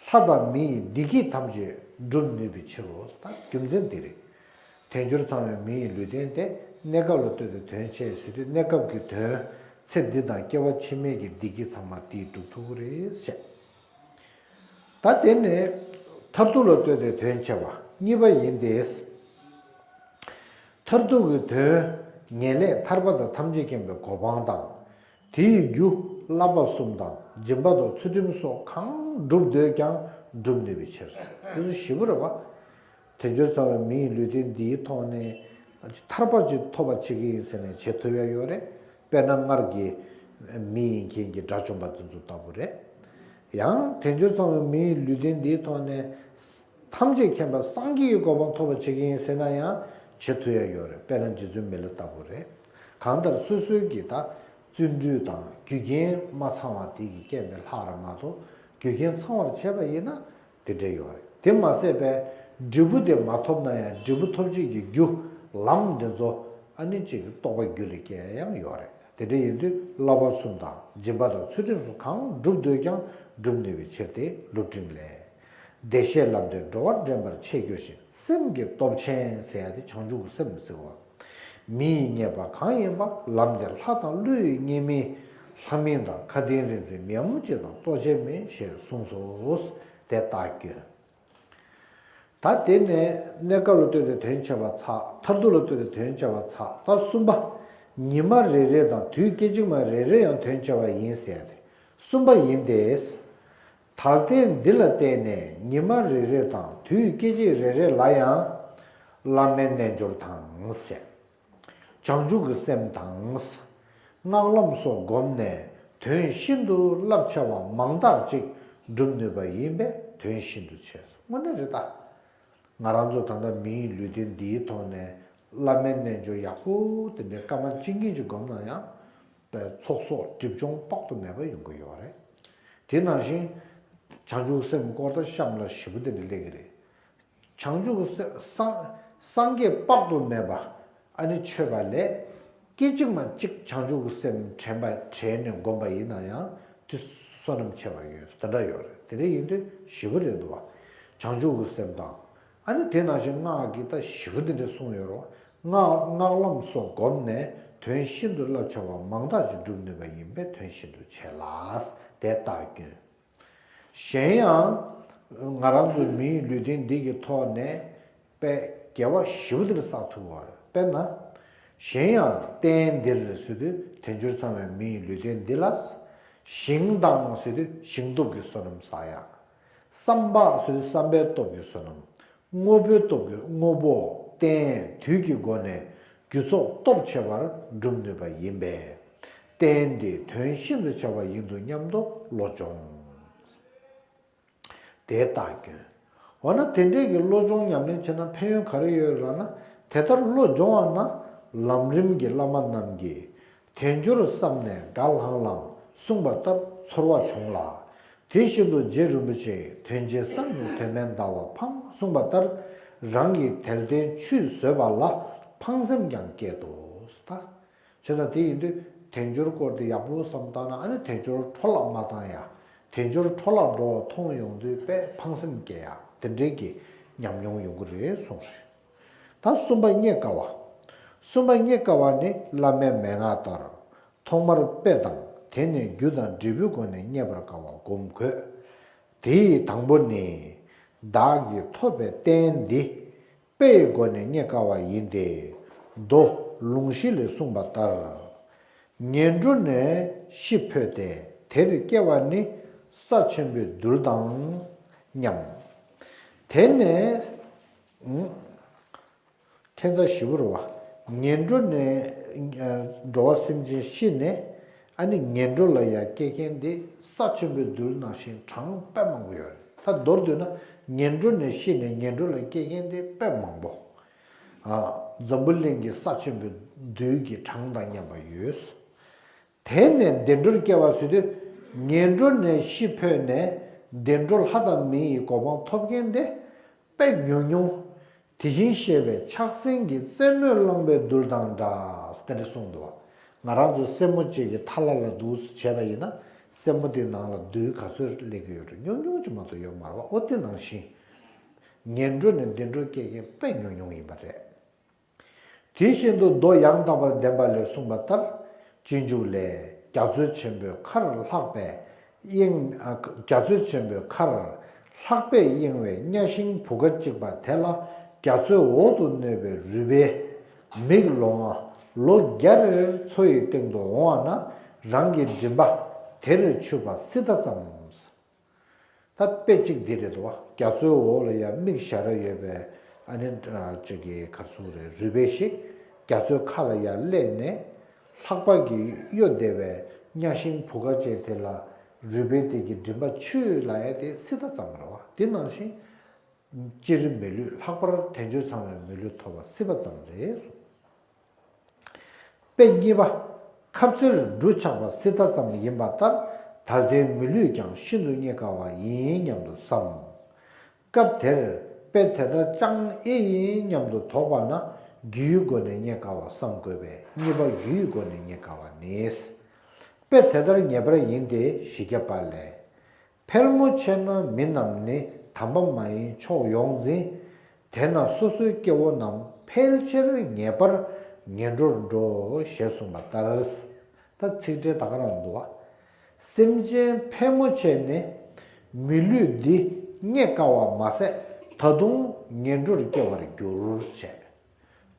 ལྷ་དང་མི་ཡི་བདེ་སྐྱིད་ཐམས་ཅད་སྒྲུབ་ནུས་པའི་ཕྱིར་རོ། ད་རྒྱུ་མཚན་འདི་རེད། དལ་འབྱོར་ཚང་བའི་མི་ཡི་ལུས་རྟེན་དེ་གནས་སྐབས་ལ་ལྟོས་ཏེ་དོན་ཆེ་ཟེར་དུས་གནས་སྐབས་ཀྱི་དོན་ཚེ་འདི་དང་སྐྱེ་བ་ཕྱི་མའི་གི་བདེ་སྐྱིད་ཚང་མ་དེས་སྒྲུབ་ཐུབ་ཀྱི་རེད་བཤད། ད་དེ་ནས་མཐར་ཐུག་ལ་ལྟོས་ཏེ་དོན་ཆེ་བ་གཉིས་པ་ཡིན་ཏེ། མཐར་ཐུག་གི་དོན་ངེས་ལེགས་ཐར་པ་དང་ཐམས་ཅད་མཁྱེན་པའི་གོ་འཕང་དང་། དེ་ཡི་རྒྱུ་བསླབ་པ་གསུམ་དང་སྦྱིན་པ་དང་ཚུལ་ཁྲིམས་སོགས་གང་བསྒྲུབ་འདོད་ཀྱང་སྒྲུབ་ནུས་པའི་ཕྱིར། དེ་ཚོ་ཞིབ་པོ་རེད་བ། དལ་འབྱོར་ཚང་བའི་མི་ཡི་ལུས་རྟེན་འདིའི་ཐོག་ནས་ཐར་པ་ཅིག་ཐོབ་པ་བྱེད་ཀྱི་ཡིན་ཟེར་ནས་བྱེད་ཐུབ་ཡ་ཡོད་རེད། དཔེར་ན་སྔར་གྱི་མི་ཡིན་མཁན་གྱི་དགྲ་བཅོམ་པ་དེ་ཚོ་ལྟ་བུ་རེད། ཡང་དལ་འབྱོར་ཚང་བའི་མི་ཡི་ལུས་རྟེན་འདིའི་ཐོག་ནས་ཐམས་ཅད་མཁྱེན་པ་སངས་རྒྱས་ཀྱི་གོ་འཕང་ཐོབ་པ་བྱེད་ཀྱི་ཡིན་ཟེར་ན་ཡང་བྱེད་ཐུབ་ཡ་ཡོད་རེད། དཔེར་ན་རྗེ་བཙུན་མི་ལ་ལྟ་བུ་རེད། གང་ལྟར་སོ་སོའི་གི་ད་བརྩོན་འགྲུས་དང་རྒྱུ་རྐྱེན་མ་ཚང་བ་དེ་གི་རྐྱེན་པས་ལྷག་རེད་མ་གཏོགས་རྒྱུ་རྐྱེན་ཚང་བར་བྱས་པ་ཡིན་ན་དེ་འདྲ་ཡོད་རེད། དེ་མ་ཟད་པའི་འབྲས་བུ་དེ་མ་ཐོབ་ན་ཡང་འབྲས་བུ་ཐོབ་བྱེད་ཀྱི་རྒྱུ་ལམ་འདི་ཚོ་ཨ་ནི་གཅིག་རྟོགས་པ་རྒྱུད་ལ་སྐྱེ་ཡ་ཡང་ཡོད་རེད། དེ་འདྲ་ཡིན་དུས་བསླབ་པ་གསུམ་དང་སྦྱིན་པ་དང་ཚུལ་ཁྲིམས་སོགས་གང་སྒྲུབ་འདོད་ཀྱང་སྒྲུབ་ནུས་པའི་ཕྱིར་ཏེ། སློབ་སྤྲིང་ལས། བདེ་གཤེགས་ལམ་འདིར་འགྲོ་བ་འདྲེན་པར་ཆེས་གྱུར་ཞིང་སེམས་ཀྱི་སྟོབས་ཆེན་ཟེར་ཡ་དེ་བྱང་ཆུབ་ཀྱི་སེམས་ཟེར་བ། མི་ཡིས་བསྙེན་པ་གང་ཡིན་པ། ལམ་འདིར་ལྷ་དང་ཀླུ་ཡིས་བསྙེན་མིན། ལྷ་མིན་དང་མཁའ་ལྡིང་རིག་འཛིན་མི་ཡ་མུ་ཅིག་དང་ལྟོ་འཕྱེ་མིན་ཞེས་གསུངས་སོ། དེ་ལྟར་ཀུན། ད་དེ་ནས་གནས་སྐབས་ལ་ལྟོས་ཏེ་དོན་བྱེད་པ་ཚར། མཐར་ཐུག་ལ་ལྟོས་ཏེ་དོན་བྱེད་པ་ཚར། ད་གསུམ་པ། ཉི་མ་རེ་རེ་དང་དུས་སྐད་ཅིག་མ་རེ་རེ་ཡང་དོན་བྱེད་པ་ཡིན་ཟེར་ཏེ། གསུམ་པ་ཡིན་ཏེ། ད་ལྟའི་འདི་ལ་བརྟེན་ནས་ཉི་མ་རེ་རེ་དང་དུས་སྐད་ཅིག་རེ་རེ་ལ་ཡང་བླ་མའི་རྣལ་འབྱོར་དང་ཞེས། བྱང་ཆུབ་ཀྱི་སེམས་དང་། སྔགས་ལམ་སོགས་བསྒོམས་ནས་དོན་ཤིན་ཏུ་རླབས་ཆེ་བ་མང་དག་ཅིག་སྒྲུབ་ནུས་པ་ཡིན་པས་དོན་ཤིན་ཏུ་ཆེ། དངོས་གནས་རེད་ད། ང་རང་ཚོ་ད་ལྟ་མིའི་ལུས་རྟེན་འདིའི་ཐོག་ནས་བླ་མའི་རྣལ་འབྱོར་ཡག་པོ་དེ་འདྲའི་སྐར་མ་གཅིག་གཉིས་ཅིག་བསྒོམས་ན་ཡང་། པའི་ཚོགས་གསོག་སྒྲིབ་སྦྱོང་དཔག་ཏུ་མེད་པ་ཡོང་གི་ཡོད་རེད། དེ་ནང་བཞིན། བྱང་ཆུབ་སེམས་དཀོར་དང་གཤམ་ལ་ཞེ་པོ་དེ་འདྲ་སླེབས་ཀྱི་རེད། བྱང་ཆུབ་སེམས་སངས་སངས་རྒྱས་དཔག་ཏུ་མེད་པ་ཨ་ནི་མཆོད་པ་ལས། སྐད་ཅིག་མ་གཅིག་བྱང་ཆུབ་ཀྱི་སེམས་དྲན་པ་དྲན་ནས་བསྒོམ་པ་ཡིན་ན་ཡང་དེ་བསོད་ནམས་ཆེ་བ་ཡོད་དེ་འདྲ་ཡོད་རེད། དེ་འདྲ་ཡིན་དུས་ཞེ་པོ་རེད་འདུག་བ། བྱང་ཆུབ་ཀྱི་སེམས་དང་། ཨ་ནི་དེ་ནང་བཞིན་སྔགས་ཀྱི་ད་ཞེ་པོ་དེ་འདྲ་གསུངས་ཡོད་རེད་བ། སྔགས་སྔགས་ལམ་སོགས་བསྒོམས་ནས་དོན་ཤིན་ཏུ་རླབས་ཆེ་བ་མང་དག་ཅིག་སྒྲུབ་ནུས་པ་ཡིན་པས་དོན་ཤིན་ཏུ་ཆེ་ལ། དེ་ལྟར་ཀུན། གཞན་ཡང་། ང་རང་ཚོ་མིའི་ལུས་རྟེན་འདི་གི་ཐོག་ནས་དཔེ་དགེ་བ་ཞེ་པོ་འདི་འདྲ་བསགས་ཐུབ་པ་རེད། དཔེར་ན། གཞན་ཡང་རྟེན་འདིར་ཟེར་དུས་དལ་འབྱོར་ཚང་བའི་མིའི་ལུས་རྟེན་འདི་ལ། ཞིང་དང་ཟེར་དུས་ཞིང་སྟོབས་ཀྱི་བསོད་ནམས་བསགས་ཡ། བསམ་པ་ཟེར་དུས་བསམ་པའི་སྟོབས་ཀྱི་བསོད་ནམས། དངོས་པོའི་སྟོབས་ཀྱི་དངོས་པོ་རྟེན་དུས་ཀྱི་སྒོ་ནས་རྒྱུ་ཚོགས་སྟོབས་ཆེ་བར་སྒྲུབ་ནུས་པ་ཡིན་པས། རྟེན་འདི་དོན་ཤིན་ཏུ་ཆེ་བ་ཡིན་འདུག་སྙམ་དུ་བློ་སྦྱོང་། དེ་ལྟར་ཀུན། འོ་ན་དེ་འདྲའི་གི་བློ་སྦྱོང་ཉམས་ལེན་བྱས་ན་ཕན་ཡོན་ག་རེ་ཡོད་ལབ་ན། དེ་ལྟར་བློ་སྦྱོང་བ་ན་ལམ་རིམ་གྱི་བླ་མ་རྣམས་ཀྱིས། དལ་འབྱོར་བསམས་ནས་དགའ་ལྷང་ལྷང་གསུངས་པ་ལྟར་ཚོར་བ་བྱུང་ལ། དེ་བཞིན་དུ་རྗེ་རིན་པོ་ཆེས་དོན་ཆེན་བསམས་ནས་དོན་མེད་འདའ་བ་ཕངས་གསུངས་པ་ལྟར་རང་གི་དལ་རྟེན་ཆུད་ཟོས་པ་ལ་ཕངས་སེམས་ཀྱང་སྐྱེད་དོ། ད། བྱས་ཙང་དེ་ཡིན་དུས་དལ་འབྱོར་སྐོར་དེ་ཡག་པོ་བསམ་བཏང་ན་ཨ་ནི་དལ་འབྱོར་འཕྲོ་བརླག་མ་བཏང་ཡ། དལ་འབྱོར་འཕྲོ་བརླག་འགྲོ་བ་མཐོང་ཡོང་དུས་དཔེ་ཕངས་སེམས་སྐྱེ་ཡ་དེ་འདྲའི་གི་ཉམས་མྱོང་ཡོང་གི་རེད་གསུངས་རེད། ད་གསུམ་པ་རྙེད་དཀའ་བ། གསུམ་པ་རྙེད་དཀའ་བ་ནི་བླ་མའི་མན་ངག་ལྟར། ཐོག་མར་དཔེ་དང་དེ་ནས་རྒྱུ་དང་འབྲས་བུའི་སྒོ་ནས་རྙེད་པར་དཀའ་བ་སྒོམ་དགོས། དེའི་དང་པོ་ནི། བདག་གིས་ཐོབ་པའི་རྟེན་འདི། དཔེ་ཡི་སྒོ་ནས་རྙེད་དཀའ་བ་ཡིན་ཏེ། མདོ་ལུང་གཞི་ལས་གསུངས་པ་ལྟར། ངན་འགྲོ་ནས་ཤི་འཕོས་ཏེ་དེར་སྐྱེ་བ་ནི་ས་ཆེན་པོའི་རྡུལ་དང་མཉམ། དེ་ནས། ཁྱད་མཚར་ཞེ་པོ་རེད་བ། ངན་འགྲོ་ནས་འགྲོ་བ་སེམས་ཅན་ཤི་ནས་ཨ་ནི་ངན་འགྲོ་ལ་ཡང་སྐྱེ་མཁན་དེ་ས་ཆེན་པོའི་རྡུལ་ནང་བཞིན་གྲངས་དཔེ་མང་པོ་ཡོད་རེད། ད་མདོར་བསྡུས་ན་ངན་འགྲོ་ནས་ཤི་ནས་ངན་འགྲོ་ལ་སྐྱེ་མཁན་དེ་དཔེ་མང་པོ། ཨ། འཛམ་བུ་གླིང་གི་ས་ཆེན་པོའི་རྡུལ་གྱི་གྲངས་དང་མཉམ་པ་ཡོད། དེ་ནས་བདེ་འགྲོར་སྐྱེ་བ་ཟེར་དུས་ངན་འགྲོ་ནས་ཤི་འཕོས་ནས་བདེ་འགྲོ་ལྷ་དང་མི་ཡི་གོ་འཕང་ཐོབ་མཁན་དེ། དཔེ་ཉུང་ཉུང་། དེ་བཞིན་གཤེགས་པའི་ཕྱག་མཚན་གྱི་རྩེ་མོས་བླངས་པའི་རྡུལ་དང་འདྲ། དེ་འདྲ་གསུངས་འདུག་ང་རང་ཚོ་སེན་མོ་གཅིག་གི་ཐ་ལ་ལ་འདུག་སེ་བྱས་པ་ཡིན་ན་སེན་མོ་དེའི་ནང་ལ་རྡུལ་ག་ཚོད་སླེབས་ཀྱི་ཡོད་རེད། ཉུང་ཉུང་ཅིག་མ་གཏོགས་ཡོད་མ་རེད་བ། འོ་དེ་ནང་བཞིན། ངན་འགྲོ་ནས་བདེ་འགྲོར་སྐྱེ་མཁན་དཔེ་ཉུང་ཉུང་ཡིན་པ་རེད། དེ་བཞིན་དུ་མདོ་ཡང་དག་པར་ལྡན་པ་ལས་གསུངས་པ་ལྟར། སྤྱོད་འཇུག་ལས། རྒྱ་མཚོ་ཆེན་པོའི་ཁར་ལྷགས་པས་གཡེང་། རྒྱ་མཚོ་ཆེན་པོའི་ཁར་ལྷགས་པས་གཡེང་བའི་གཉའ་ཤིང་བུ་ག་གཅིག་པ་དེ་ལ་རྒྱ་མཚོའི་འོག་ཏུ་གནས་པའི་རུས་སྦལ་མིག་ལོང་བ་ལོ་བརྒྱ་རེར་མཚོ་ཡི་སྟེང་དུ་འོང་བ་ན་རང་གི་མགྲིན་པ་དེར་ཆུད་པ་སྲིད་མཐའ་ཙམ། ད་དཔེ་གཅིག་འདི་རེད་དོ། རྒྱ་མཚོའི་འོག་ལ་ཡང་མིག་ཞར་ར་ཡོད་པའི་ཨ་ནི་ཅིག་གི་ག་ཚོད་རེད། རུས་སྦལ་ཞིག་རྒྱ་མཚོའི་ཁ་ལ་ཡར་སླེབས་ནས་ལྷགས་པ་གི་གཡོ་བསྡད་པའི་གཉའ་ཤིང་བུ་ག་ཅན་དེ་ལ་རུས་སྦལ་དེ་གི་མགྲིན་པ་ཆུད་ལབ་ཡ་དེ་སྲིད་མཐའ་ཙམ་རེད་བ། དེ་ནང་བཞིན་སྤྱིར་མི་ལུས་ལྷག་པར་དལ་འབྱོར་ཚང་བའི་མི་ལུས་ཐོབ་པ་སྲིད་པ་ཙམ་རེད་གསུངས། དཔེ་གཉིས་པ། ཁབ་རྩེར་འབྲུ་ཆགས་པ་སྲིད་མཐའ་ཙམ་ཡིན་པ་ལྟར་ད་ལྟའི་མི་ལུས་ཀྱང་ཤིན་ཏུ་རྙེད་དཀའ་བ་ཡིན་སྙམ་དུ་བསམ། སྐབས་དེར་དཔེ་དེ་ལྟར་ཅང་ཨེ་ཡིན་སྙམ་དུ་དོགས་པ་ན་ རྒྱུའི་སྒོ་ནས་རྙེད་དཀའ་བ་བསམ་དགོས་པས། གཉིས་པ་རྒྱུའི་སྒོ་ནས་རྙེད་དཀའ་བ་ནི། དཔེ་དེ་ལྟར་ངེས་པར་ཡིན་ཏེ། བཞི་བརྒྱ་པ་ལས། ཕལ་མོ་ཆེ་ན་མི་རྣམས་ནི། དམ་པ་མ་ཡིན་ཕྱོགས་ཡོངས་འཛིན། དེས་ན་སོ་སོའི་སྐྱེ་བོ་རྣམས། ཕལ་ཆེར་ངེས་པར་ངན་འགྲོར་འགྲོ། ཞེས་གསུངས་པ་ལྟར། ད་ཚིག་འགྲེལ་ད་ག་རང་འདུག་བ། སེམས་ཅན་ཕལ་མོ་ཆེ་ནི་མི་ལུས་འདི་རྙེད་དཀའ་བ་མ་ཟད། ད་དུང་ངན་འགྲོར་སྐྱེ་བར་འགྱུར་བྱས།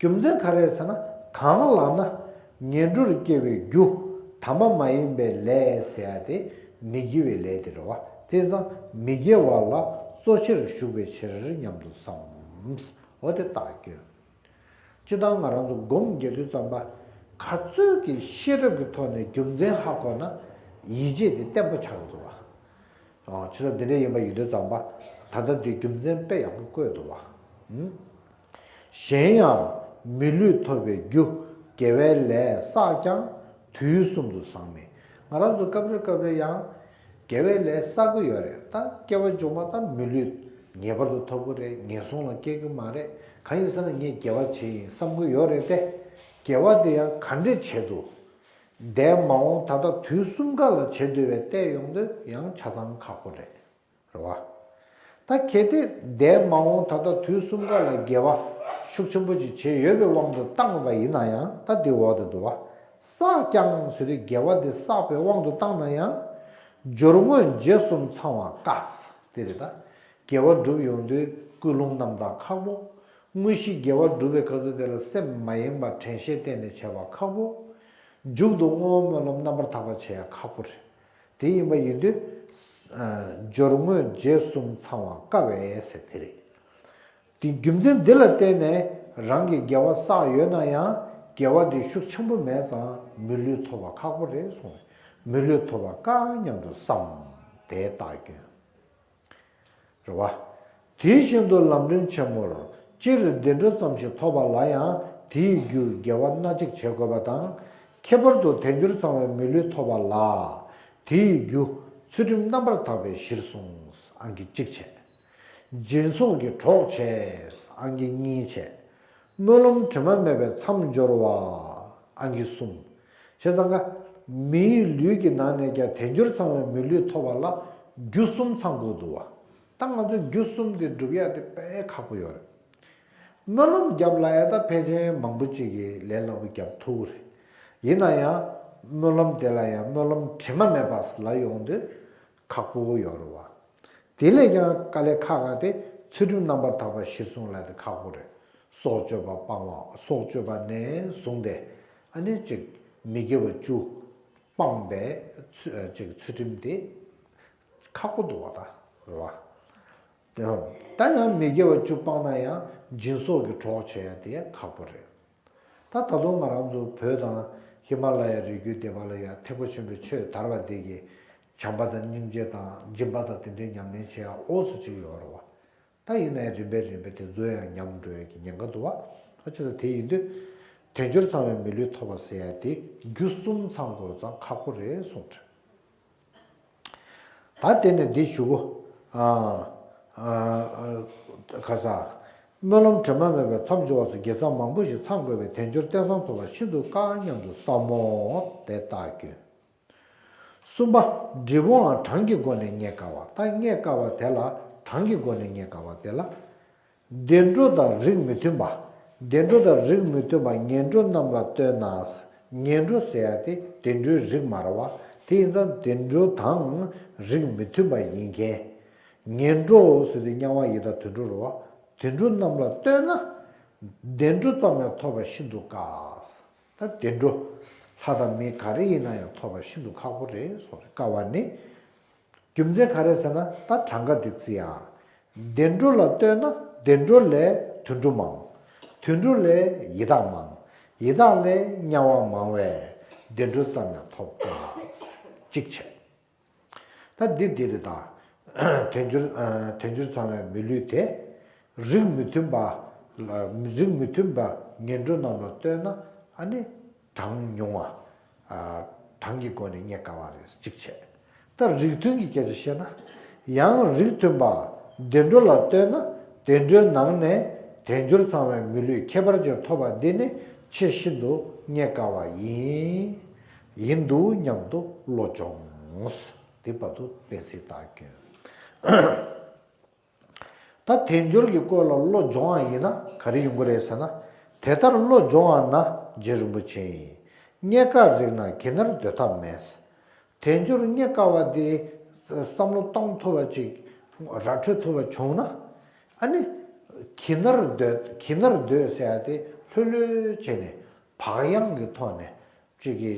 རྒྱུ་མཚན་ག་རེ་ཟེར་ན། གང་ལགས་ན་ངན་འགྲོར་སྐྱེ་བའི་རྒྱུ། དམ་པ་མ་ཡིན་པའི་ལས་ཟེར་ཡ་དེ་མི་དགེ་བའི་ལས་དེ་རེད་བ། དེ་ཙང་མི་དགེ་བ་ལ་གཙོ་ཆེར་ཞུགས་པའི་ཕྱིར་སྙམ་དུ་བསམ། འོ་དེ་རྟགས་སྐྱོན། སྤྱིར་བཏང་ང་རང་ཚོ་སྒོམ་རྒྱག་དུས་ཙམ་པ། ག་ཚོད་ཀྱི་ཤེས་རབ་ཀྱི་ཐོག་ནས་རྒྱུ་མཚན་ཧ་གོ་ན་ཡིད་ཆེས་དེ་བརྟན་པོ་ཆགས་ཀྱི་འདུག་བ། ཨོ། ཆུ་ཚོད་འདི་འདྲ་ཡིན་པ་ཡིན་དུས་ཙམ་པ། ད་ལྟ་འདི་རྒྱུ་མཚན་དཔེ་ཡག་པོ་བཀོད་འདུག་བ། ཨུམ། གཞན་ཡང་མི་ལུས་ཐོབ་པའི་རྒྱུ། དགེ་བའི་ལས་བསགས་ཀྱང་དུས་གསུམ་དུ་བཟང་མེད། ང་རང་ཚོ་སྐབས་རེ་སྐབས་རེ་ཡང་དགེ་བའི་ལས་བསགས་ཀྱི་ཡོད་རེད། ད་སྐྱེ་བ་མཇུག་མ་ད་མི་ལུས་ངེས་པར་དུ་ཐོབ་ཀྱི་རེད། ངན་སོང་ལ་སྐྱེ་གི་མ་རེད། གང་ཡིན་ཟེར་ན་ངས་དགེ་བ་བྱས་ཡིན་བསམ་གྱི་ཡོད་རེད་དེ། དགེ་བ་དེ་ཡང་ག་འདྲས་བྱས་འདུག་འདས་མ་འོངས་ད་ལྟ་དུས་གསུམ་ཀ་ལ་བྱེད་འདོད་པའི་བལྟས་ཡོང་དུས་ཡང་ཆ་ཚང་ཁག་པོ་རེད། རེད་བ། ད་གལ་ཏེ་འདས་མ་འོངས་ད་ལྟ་དུས་གསུམ་ཀ་ལ་དགེ་བ་ཤུགས་ཆེན་པོ་ཅིག་བྱས་ཡོད་པའི་དབང་དུ་བཏང་བ་ཡིན་ན་ཡང་། ད་འདི་འོག་ཏུ་འདུག་བ། བསགས་ཀྱང་ཟེར་དུས་དགེ་བ་འདི་བསགས་པའི་དབང་དུ་བཏང་ན་ཡང་། སྦྱོར་དངོས་རྗེས་གསུམ་ཚང་བ་དཀའ། དེ་རེད་ད། དགེ་བ་སྒྲུབ་ཡོང་དུས་ཀུན་སློང་རྣམ་དག་ཁག་པོ། དངོས་གཞི་དགེ་བ་སྒྲུབ་པའི་སྐབས་སུ་དེ་ལ་སེམས་མ་ཡེངས་པ་དྲན་ཤེས་བསྟེན་ནས་བྱས་པ་ཁག་པོ། མཇུག་ཏུ་བསྔོ་བ་སྨོན་ལམ་རྣམ་པར་དག་པ་བྱེད་ཡ་ཁག་པོ་རེད། དེ་ཡིན་པ་ཡིན་དུས། ཨ། སྦྱོར་དངོས་རྗེས་གསུམ་ཚང་བ་དཀའ་བས་ཟེར་དེ་རེད། དེ་རྒྱུ་མཚན་འདི་ལ་བརྟེན་ནས་རང་གིས་དགེ་བ་བསགས་ཡོད་ན་ཡང་། དགེ་བ་འདི་ཤུགས་ཆེན་པོ་མེད་ཙང་མི་ལུས་ཐོབ་པ་ཁག་པོ་རེད་གསུངས། མི་ལུས་ཐོབ་པ་དཀའ་སྙམ་དུ་བསམ། དེ་རྟགས་སྐྱོན། རེད་བ། དེ་བཞིན་དུ་ལམ་རིམ་ཆེན་མོར། སྤྱིར་བདེ་འགྲོ་ཙམ་ཞིག་ཐོབ་པ་ལ་ཡང་དེའི་རྒྱུ་དགེ་བ་སྣ་གཅིག་བྱེད་དགོས་པ་དང་། ཁྱད་པར་དུ་དལ་འབྱོར་ཚང་བའི་མི་ལུས་ཐོབ་པ་ལ། དེའི་རྒྱུ་ཚུལ་ཁྲིམས་རྣམ་པར་དག་པའི་གཞིར་བཟུང་། ཨང་ཀི་གཅིག་བྱས། སྦྱིན་སོགས་ཀྱི་གྲོགས་བྱས། ཨང་ཀི་གཉིས་བྱས། སྨོན་ལམ་དྲི་མ་མེད་པའི་མཚམས་སྦྱོར་བ། ཨང་ཀི་གསུམ། བྱས་ཙང་ཀ། མིའི་ལུས་ཀྱི་ནང་ནས་ཀྱང་དལ་འབྱོར་ཚང་བའི་མི་ལུས་ཐོབ་པ་ལ་རྒྱུ་གསུམ་ཚང་དགོས་འདུག་བ། ད་ང་ཚོས་རྒྱུ་གསུམ་དེ་སྒྲུབ་ཡ་དེ་དཔེ་ཁག་པོ་ཡོད་རེད། སྨོན་ལམ་རྒྱབ་ལ་ཡ་ད་ཕལ་ཆེར་མང་པོ་ཅིག་གིས་ལས་སླ་པོ་རྒྱབ་ཐུབ་ཀྱི་རེད། ཡིན་ན་ཡང་སྨོན་ལམ་དེ་ལ་ཡང་སྨོན་ལམ་དྲི་མ་མེད་པ་ལ་ཡོང་དུས་ཁག་པོ་ཡོད་རེད་བ། དེ་ལས་ཀྱང་དཀའ་ལས་ཁག་ཁག་དེ་ཚུལ་ཁྲིམས་རྣམ་པར་དག་པ་གཞིར་བཟུང་ལ་དེ་ཁག་པོ་རེད། སྲོག་གཅོད་པ་སྤང་བ། སྲོག་གཅོད་པ་ནས་བཟུང་སྟེ། ཨ་ནི་ཅིག་མི་དགེ་བ་བཅུ་སྤངས་པའི་ཚུ་ཅིག་ཚུལ་ཁྲིམས་དེ་ཁག་པོ་འདུག་བ། ད་རེད་བ། ད་ཡང་མི་དགེ་བ་བཅུ་སྤངས་ན་ཡང་སྦྱིན་སོགས་ཀྱི་གྲོགས་བྱེད་ཡ་དེ་ཁག་པོ་རེད། ད་ད་དུང་ང་རང་ཚོ་བོད་དང་ཧི་མ་ལ་ཡའི་རི་རྒྱུད་སྡེ་བ་ལ་ཡ་ཐེག་པ་ཆེན་པོའི་ཆོས་དར་བ་འདི་གི་བྱམས་པ་དང་སྙིང་རྗེ་དང་སྦྱིན་པ་དང་དེ་འདྲའི་ཉམས་ལེན་བྱེད་ཡ་འོ་སོ་ཅིག་ཡོད་རེད་བ། ད་ཡིན་ནའི་རིམ་པས་རིམ་པས་དེ་ཚོ་ཡང་ཉམས་འགྲོ་ཡ་གི་ཉེན་ཁ་འདུག་བ། ད་ཅི་ད་དེ་ཡིན་དུས་དལ་འབྱོར་ཚང་བའི་མི་ལུས་ཐོབ་པ་ཟེར་ཡ་དེ་རྒྱུ་གསུམ་ཚང་དགོས་ཙང་ཁག་པོ་རེད་གསུངས་རེད། ད་དེ་ནས་འདི་ཞུ་གོ། ཨ། ཨ། ཨ། ཁ་ས། སྨོན་ལམ་དྲི་མ་མེད་པའི་མཚམས་སྦྱོར་བ་སོགས་དགེ་རྩ་མང་པོ་ཞིག་ཚང་དགོས་པས་དལ་འབྱོར་རྟེན་བཟང་ཐོབ་པ་ཤིན་ཏུ་དཀའ་སྙམ་དུ་བསམ་མོ། དེ་རྟགས་སྐྱོན། གསུམ་པ། འབྲས་བུའང་གྲངས་ཀྱི་སྒོ་ནས་རྙེད་དཀའ་བ། ད་རྙེད་དཀའ་བ་དེ་ལ་གྲངས་ཀྱི་སྒོ་ནས་རྙེད་དཀའ་བ་དེ་ལ། བདེ་འགྲོ་དང་རིགས་མི་མཐུན་པ། བདེ་འགྲོ་དང་རིགས་མི་མཐུན་པ་ངན་འགྲོ་རྣམས་ལ་ལྟོས་ན། ངན་འགྲོ་ཟེར་ཡ་དེ་བདེ་འགྲོའི་རིགས་མ་རེད་བ། དེ་ཡིན་ཙང་བདེ་འགྲོ་དང་རིགས་མི་མཐུན་པ་ཡིན་མཁན། ངན་འགྲོ་ཟེར་དུས་དམྱལ་བ་ཡི་དྭགས་དུད་འགྲོ་རེད་བ། དུད་འགྲོ་རྣམས་ལ་ལྟོས་ན། བདེ་འགྲོ་ཙམ་ཡང་ཐོབ་པ་ཤིན་ཏུ་དཀའ། ད་བདེ་འགྲོ། ལྷ་དང་མི་ག་རེ་ཡིན་ན་ཡང་ཐོབ་པ་ཤིན་ཏུ་ཁག་པོ་རེད་གསུངས་རེད། དཀའ་བ་ནི། རྒྱུ་མཚན་ག་རེ་ཟེར་ན་ད་གྲངས་ཀ་འདི་བརྩི་ཡ། བདེ་འགྲོ་ལ་ལྟོས་ན་བདེ་འགྲོ་ལས་དུད་འགྲོ་མང་། དུད་འགྲོ་ལས་ཡི་དྭགས་མང་། ཡི་དྭགས་ལས་དམྱལ་བ་མང་བས་བདེ་འགྲོ་ཙམ་ཡང་ཐོབ་དཀའ། གཅིག་བྱས། ད་འདི་འདི་རེད་ད། དལ་འབྱོར། ཨ། དལ་འབྱོར་ཚང་བའི་མི་ལུས་དེ། རིགས་མི་མཐུན་པ། ལ། རིགས་མི་མཐུན་པ་ངན་འགྲོ་རྣམས་ལ་ལྟོས་ན་ཨ་ནི་གྲངས་ཉུང་བ། ཨ། གྲངས་ཀྱི་སྒོ་ནས་རྙེད་དཀའ་བ་རེད། གཅིག་བྱས། ད་རིགས་མཐུན་གྱི་སྐད་ཆ་བཤད་ན། ཡང་རིགས་མཐུན་པ་བདེ་འགྲོ་ལ་ལྟོས་ན་བདེ་འགྲོའི་ནང་ནས་ དལ་འབྱོར་ཚང་བའི་མི་ལུས་ཁྱད་པར་ཅན་ཐོབ་པ་འདི་ནི་ཆེས་ཤིན་ཏུ་རྙེད་དཀའ་བ་ཡིན། ཡིན་འདུག་སྙམ་དུ་བློ་སྦྱོངས། དེ་བར་དུ་བེད་སྲིད་དང་སྐྱོན། ད་དལ་འབྱོར་གྱི་སྐོར་ལ་བློ་སྦྱོང་བ་ཡིན་ན་ག་རེ་ཡོང་གི་རེད་ཟེར་ན། དེ་ལྟར་བློ་སྦྱོང་བ་ན་རྗེ་རིན་པོ་ཆེ་ཡིས། རྙེད་དཀའ་རིག་ན་གྱི་ནར་སྡོད་ཐབས་མེད། དལ་འབྱོར་རྙེད་དཀའ་བ་དེ་བསམ་བློ་གཏོང་ཐུབ་པ་ཅིག་ར་འཕྲོད་ཐུབ་པ་བྱུང་ན། ཨ་ནི་གྱི་ནར་སྡོད་གྱི་ནར་སྡོད་ཟེར་ཡ་དེ་ལྷོད་ལྷོད་བྱས་ནས་བག་ཡངས་ཀྱི་ཐོག་ནས་ཅིག་གི་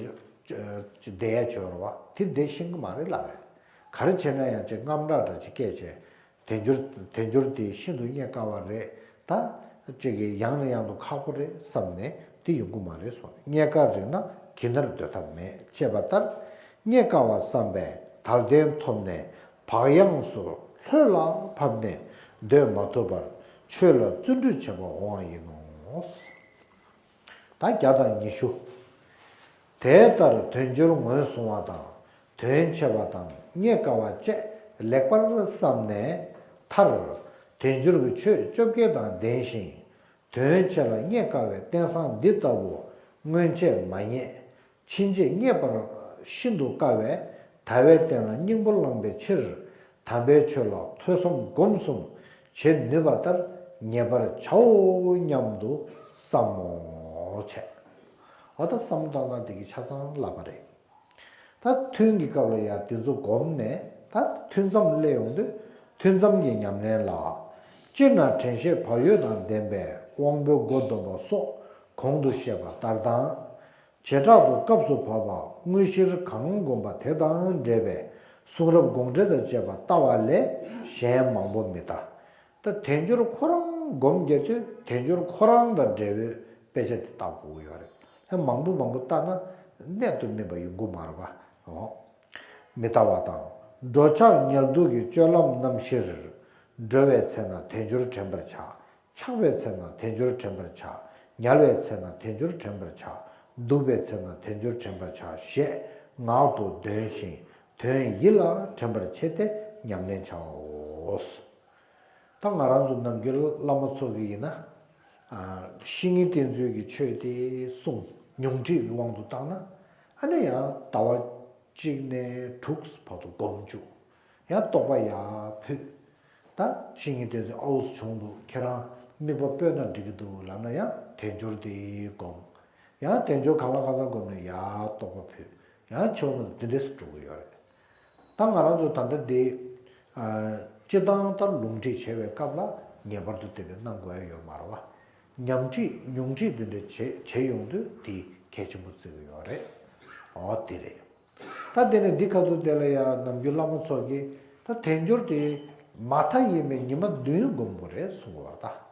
བསྡད་ཡ་བྱོས་ར་བ་དེ་བསྡད་ཤེས་ཀྱི་མ་རེད་ལབ་རེད། ག་རེ་བྱས་ན་ཡང་ཅིག་དངངས་སྐྲག་འདྲ་ཅིག་སྐྱེས་བྱས། དལ་འབྱོར་དལ་འབྱོར་དེ་ཤིན་ཏུ་རྙེད་དཀའ་བ་རེད། ད་ཅིག་གི་ཡང་ནས་ཡང་དུ་ཁག་པོ་རེད་བསམ་ནས་དེ་ཡོང་གི་མ་རེད་གསུངས། རྙེད་དཀའ་རིག་ན་གྱི་ནར་སྡོད་ཐབས་མེད་ཅེས་པ་ལྟར། རྙེད་དཀའ་བ་བསམ་པས་དལ་རྟེན་ཐོབ་ནས་བག་ཡངས་སུ་ལྷོད་ལ་ཕབ་ནས་སྡོད་མ་ཐུབ་པར་ཆོས་ལ་བརྩོན་འགྲུས་བྱེད་པ་འོང་བ་ཡིན་ནོ། ད་བརྒྱ་དང་ཉི་ཤུ། དེ་ལྟར་དལ་འབྱོར་ངོས་བཟུང་བ་དང་དོན་ཆེ་བ་དང་རྙེད་དཀའ་བ་བཅས་ལེགས་པར་བསམ་ནས་མཐར། དལ་འབྱོར་གྱི་ཆོས་བཅོ་བརྒྱད་དང་ལྡན་ཞིང་དོན་ཆེ་ལ་རྙེད་དཀའ་བའི་རྟེན་བཟང་འདི་ལྟ་བུ་སྔོན་ཆད་མ་རྙེད། ཕྱིན་ཆད་རྙེད་པར་ཤིན་ཏུ་དཀའ་བས་ད་བས་བསྟན་ལ་སྙིང་པོ་བླངས་པའི་ཕྱིར། དམ་པའི་ཆོས་ལ་ཐོས་བསམ་སྒོམ་གསུམ་བྱེད་ནུས་པ་ལྟར་ངེས་པར་བྱའོ་སྙམ་དུ་བསམ་མོ་བྱས། འོ་ད་བསམ་བློ་བཏང་སྟངས་དེ་གི་ཆ་ཚང་ལབ་པ་རེད། ད་ཐུན་གྱི་སྐབས་ལ་ཡང་དེ་ཚོ་བསྒོམས་ནས་ད་ཐུན་མཚམས་སླེབས་ཡོང་དུས་ཐུན་མཚམས་ཀྱི་ཉམས་ལེན་ལ། སྤྱིར་ན་དྲན་ཤེས་བག་ཡོད་དང་ལྡན་པས་དབང་པོའི་སྒོ་སྡོམ་པ་སོགས་གོང་དུ་བཤད་པ་ལྟར་དང་། བྱེ་བྲག་ཏུ་སྐབས་སུ་བབ་པ་དངོས་གཞིར་གང་བསྒོམ་པ་དེ་དང་འབྲེལ་བའི་གསུང་རབ་དགོངས་འགྲེལ་དང་བཅས་པ་ལྟ་བ་ལས་གཞན་མང་པོ་མི་ལྟ། ད་དལ་འབྱོར་ཁོ་རང་སྒོམ་རྒྱག་དུས་དལ་འབྱོར་ཁོ་རང་དང་འབྲེལ་བའི་དཔེ་ཆ་དེ་ལྟ་དགོས་ཀྱི་ཡོད་རེད། ཡང་མང་པོ་མང་པོ་ལྟ་ན་གནད་དུ་སྨིན་པ་ཡོང་གི་མ་རེད་པ། འོ། མི་ལྟ་བ་དང་། འགྲོ་འཆག་ཉལ་འདུག་གི་སྤྱོད་ལམ་རྣམ་བཞིར། འགྲོ་བའི་ཚེ་ན་དལ་འབྱོར་དྲན་པར་བྱ། འཆག་པའི་ཚེ་ན་དལ་འབྱོར་དྲན་པར་བྱ། ཉལ་བའི་ཚེ་ན་དལ་འབྱོར་དྲན་པར་བྱ། འདུག་པའི་ཚེ་ན་དལ་འབྱོར་དྲན་པར་བྱ་ཞེས་ངག་ཏུ་འདོན་ཞིང་དོན་ཡིད་ལ་དྲན་པར་བྱས་ཏེ་ཉམས་ལེན་བྱའོ། ད་ང་རང་ཚོ་ནམ་རྒྱུན་བླ་མ་ཚོ་གིས་ཡིན་ན། ཨ། བཤེས་གཉེན་བསྟེན་ཚུལ་གྱི་ཆོས་དེ་གསུངས། ཉུང་ཁྲིད་ཀྱི་དབང་དུ་བཏང་ན། ཨ་ནི་ཡང་ཟླ་བ་གཅིག་ནས་དྲུག་བར་དུ་སྒོམ་བཅུག་ཡང་རྟོགས་པ་ཡར་ཕུད། ད་བཤེས་གཉེན་བསྟེན་ཚུལ་ཨའུ་ཙི་བྱུང་འདུག་ཁྱེད་རང་དམིགས་པ་སྤོས་ན་འགྲིག་གི་འདུག་ལབ་ན་ཡང་དལ་འབྱོར་དེ་སྒོམ། ཡང་དལ་འབྱོར་གང་ལ་གང་འཚམ་སྒོམ་ནས་ཡར་རྟོགས་པ་ཕུད། ཡང་འཆི་བ་མ་ཐུབ་འདི་འདྲས་སུ་འགྲོ་གི་ཡོད་རེད། ད་ང་རང་ཚོ་ད་ལྟ་འདི། ཨ། སྤྱི་བཏང་ལྟར་ལུང་ཁྲིད་བྱེད་པའི་སྐབས་ལ་ངེས་པར་དུ་དེ་འདྲ་གནང་དགོས་ཡ་ཡོད་མ་རེད་བ། ཉམས་ཁྲིད་ཉུང་ཁྲིད་འདི་འདྲ་བྱེད་བྱེད་ཡོང་དུས་དེ་གལ་ཆེན་པོ་བརྩི་གི་ཡོད་རེད། འོ་དེ་རེད། ད་དེ་ནས་འདི་ཁ་ཐུག་དེ་ལ་ཡང་ནམ་རྒྱུན་བླ་མ་ཚོ་གིས་ད་དལ་འབྱོར་དེ་མ་མཐའ་ཡས་མས་ཉི་མ་བདུན་སྒོམ་དགོས་རེད་གསུང་གི་ཡོད་རེད་ད།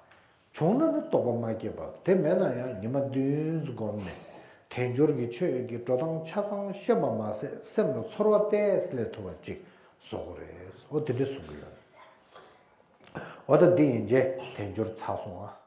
བྱུང་ན་ནི་རྟོགས་པ་མ་སྐྱེས་པ་དེ་མེད་ན་ཡང་ཉི་མ་བདུན་བསྒོམས་ནས་དལ་འབྱོར་གྱི་ཆོས་ཀྱི་འགྲོ་སྟངས་ཆ་ཚང་ཤེས་པ་མ་ཟད་སེམས་ལ་ཚོར་བ་ཏོག་ཙམ་སླེབས་ཐུབ་པ་ཅིག་བཟོ་དགོས་རེད། འོ་དེ་འདྲ་གསུང་གི་ཡོད་རེད། འོ་ད་འདི་ཡིན་རྗེས་དལ་འབྱོར་ཚར་སོང་ཨ།